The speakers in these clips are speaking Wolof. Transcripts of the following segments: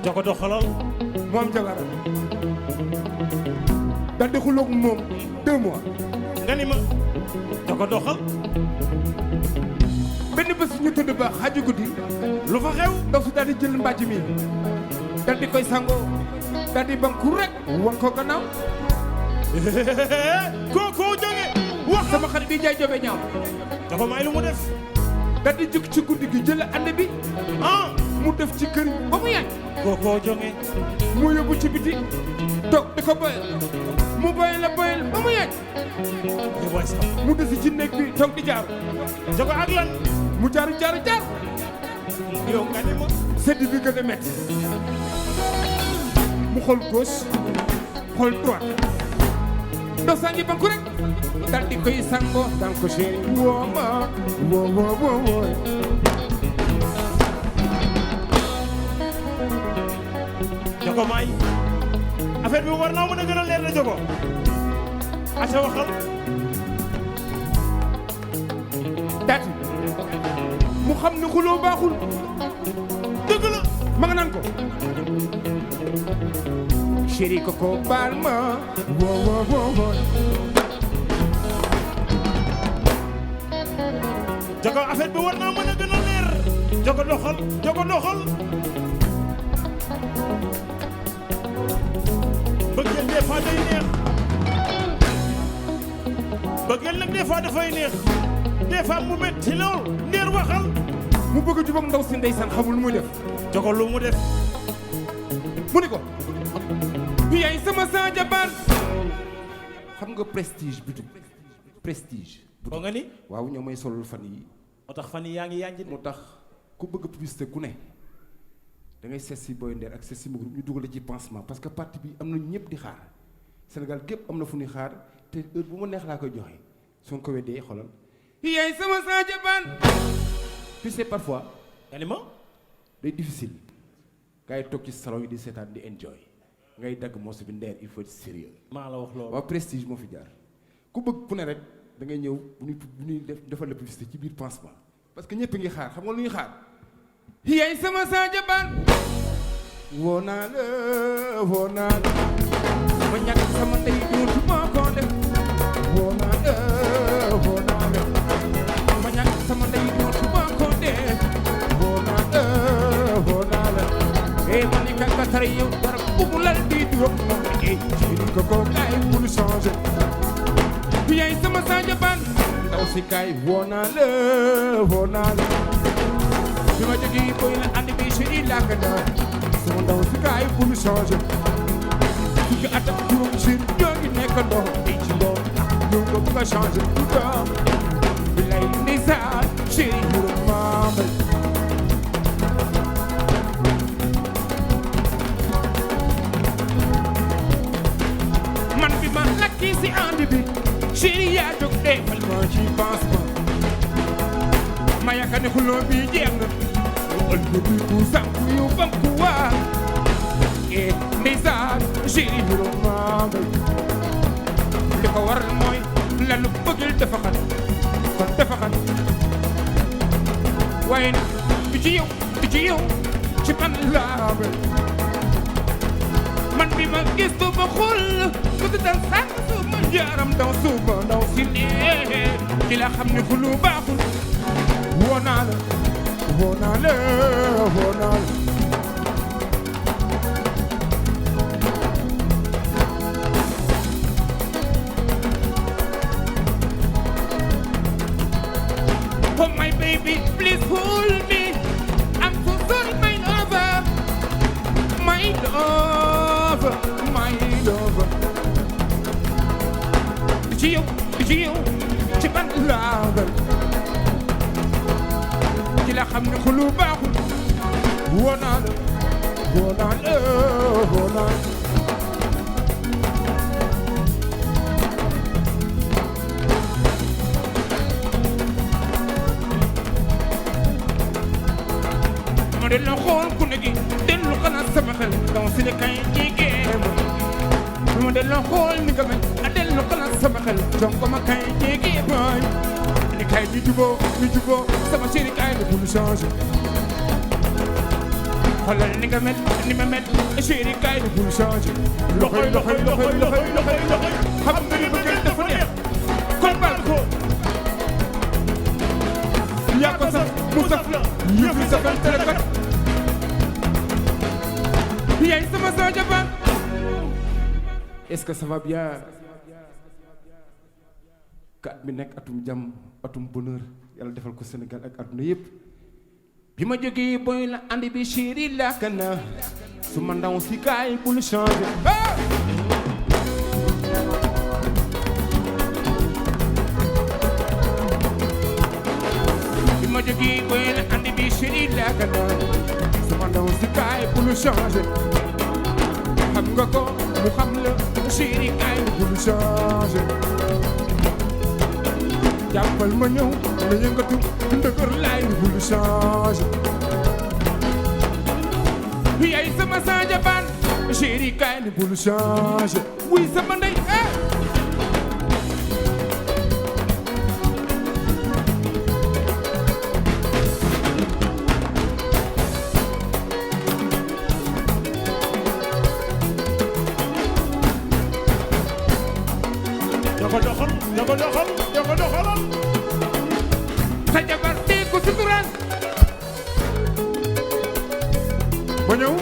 Jogo doxalal moom jabaram daal di xuloog moom 2 mois. nga ni ma jogo doxal benn bés ñu tëdd ba xaaju guddi lu fa xew ndaw si daal di jël mbàjj mi daal di koy sangoo daal di banku rek wan ko gannaaw. koo jóge wax sama xarit bi jaay jobe ñaaw dafa may lu mu def daal di jóg ci guddi gi jël ànd bi mu def ci kër ba mu yaay koo jóge mu yóbbu ci biti toog di ko boyal mu boyal ba mu yaay mu desi ci néeg bi toog di jaar jogo ak lan mu jaar yow nga ni ma sedd bi gën a metti mu xool gauche xool droite doo saa ngi banku rek dal di koy sango dal ko chéri woo ma woo jogo may affaire bi war naa mën a gën a leer na jogo aca waxal daati mu xam ne xuloo baaxul dëgg la ma nga naan ko chéri koko baal ma woo jogo affaire bi war naa mën a gën a leer jogo doxal bëggeel des fois day neex bëggeel nag des fois dafay neex des fois mu metti lool ndeer waxal mu bëgg a jubóog ndaw si ndeysaan xamul lu muy def jogo lu mu def mu ni ko yaay sama sa jabar xam nga prestige bi prestige boo nga ni waaw ñoo may solul fan yi moo tax fan yi yaa ngi yanji moo tax ku bëgg publicité ku ne da ngay seet si Boy Nder ak seet si ma groupe ñu dugal ci pansement parce que parti bi am na ñëpp di xaar Sénégal gépp am na fu ñuy xaar te heure bu ma neex laa koy joxe soo ko weddee xoolal yaay sama sa jabar tu sais parfois nga ni ma day difficile gars yi toog ci salon yi di seetaan di enjoy ngay dagg morceau bi Nder il faut être sérieux maa la wax loolu waaw prestige moo fi jaar ku bëgg ku ne rek da ngay ñëw bu ñuy defal la publicité ci biir pansement parce que ñëpp ngi xaar xam nga lu ñuy xaar yaay sama sa jabar woo naa la ma ñàkk sama ndey dootuma ko def woo naa la ma ñàkk sama ndey dootuma ko def woo naa la ma ne ka tari yow dara bu lal di duróom moom liggéey ci ko kaay bul changé yaay sama sa jabar ndaw si kaay woo naa la bi ma jógee boy la ànd bi chéri làkk naa sama ndaw si kaay bul changé fukki at ak juróom chéri ñoo ngi nekk ndox ay ci ndox ñoo ko bëgg a changé ndox bi lay ndeysaan chéri juróom maamay man bi ma lakki si ànd bi chéri yaa jóg defal ma ci pansement ma yaakaar ne xuloo bi jeex na mu ëllëg bi ku sànku yu banku waa ndeysaan chéri juróom maamay li ko waral mooy lanu bëggil dafa xat kon dafa xat waaye nag du ci yow ci man laa man bi ma gis ba xool ku di dal sànq suuma yaram daw suuma ndaw si nee ci la xam ne xulu baaxul woo naa la oh my baby please hold me I'm so sorry my lover ci yow ci ban laa ci la yaa xam ne xulu baaxul woo naa la woo naa la woo naa la ma delloo xool ku ne gi dellu xalaat sama xel donc si ne kay jigéen ma delloo xool ni nga mel a dellu xalaat sama xel donc ma kay jigéen boy ni kay ni juboo sama chéri kay ni bul changer xoolal ni nga mel ni ma mel chéri kay ni bul changer loxoy xam nga ni bëgg dafa neex kon baal ko yaa ko sax mu saf la yëf yi safal telekat yaay sama sa jabar est-ce que ça va bien kat mi nekk atum jàmm atum bonheur yàlla defal ko Sénégal ak àdduna yépp bi ma jógee boy la andi bi chéri làkk na su ma ndaw si kaay bul changer bi ma jógee boy la andi bi chéri làkk na su ma ndaw si kaay bul changer xam nga ko mu xam la chéri kaay bul changer jàppal ma ñëw na yëngatu ndëgër laay bul changer yaay sama saaja baan chéri kaay ni bul changer wuy sama ndey doxalal sa jabar dee ko sutural ba ñëw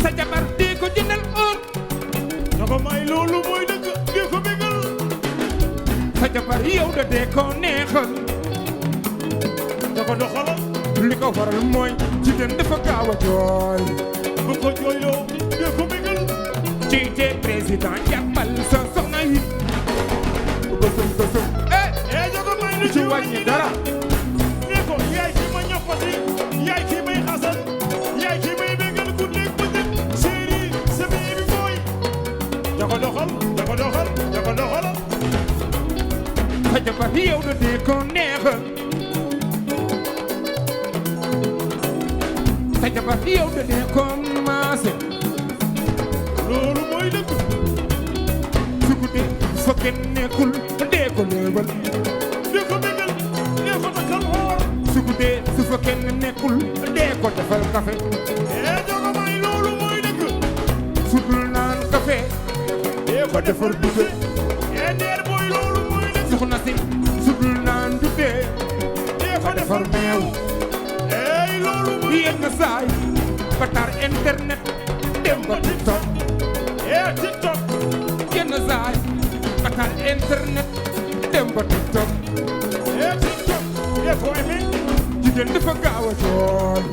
sa jabar dee ko jëndal or na ko may loolu mooy dëgg dee ko bégal sa jabar yow da dee ko neexal na ko doxalal li ko waral mooy jigéen dafa gaaw a jooy bu ko jooyloo dee ko bégal jiite président jàppal sa soxna yi jogo may lu ci wàññi dara ne ko yaay ki ma ñoppati yaay ki may xasal yaay ki may bégal ku nekk bëgg chéri sa baby boy jogo doxalal sa jabar yow da dee ko neexal sa jabar yow da dee ko maase loolu mooy dëgg su guddee fa kenn nekkul dee ko léebal dee ko bégal dee ko takkal xoor su guddee su fa kenn nekkul dee ko defal café jogo may loolu mooy dëgg su dul naan café dee ko defar dugge ndeer booy loolu mooy dëgg soxna si su dul naan dugge dee ko defar meew loolu mooy yenn saay ba tar internet dem ba TikTok TikTok yenn saay ba tar internet dem ba TikTok TikTok dee ko aimé jigéen dafa gaaw a jooy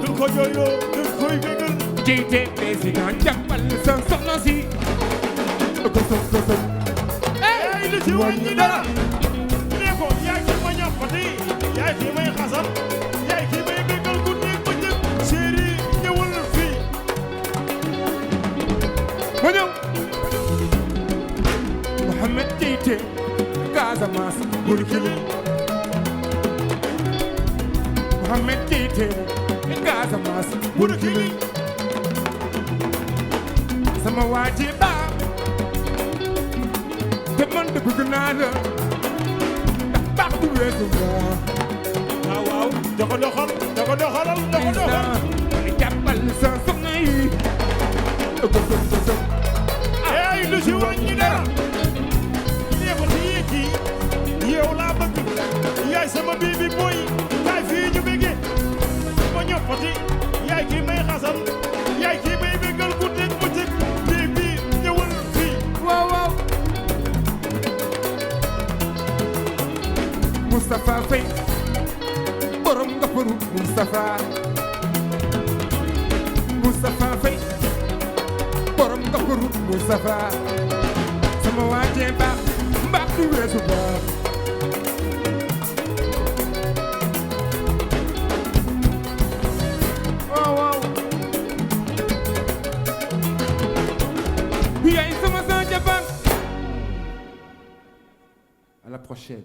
dul ko jooyloo dul koy bégal jiite président jàppal sa soxna si gësëm lu ci wàññi dara ne ko yaay ki ma ñappati yaay ki may xasal yaay ki may bégal ku nekk ba njëkk chéri ñëwal fii ma ñëw Mohamed jiite Casamance Burkina Mohamed jiite Casamance Burkina sama waa ji baax te man de bëgg naa la ndax baax du weesu nga waaw doxalal jàppal sa soxna yi gësëm lu ci wàññi dara ne ko ci yéegi yow laa bëgg yaay sama baby boy kaay fii ñu béggee ma ñoppati yaay ki may xasal yaay ki may bégal ku nekk ba njëkk baby ñëwal fii waaw Moustapha Faye borom nga faru Moustapha Faye borom nga faru Moustapha sama waajee baax mbaax du weesu baax yaay sama Sadio Bane. À la prochaine.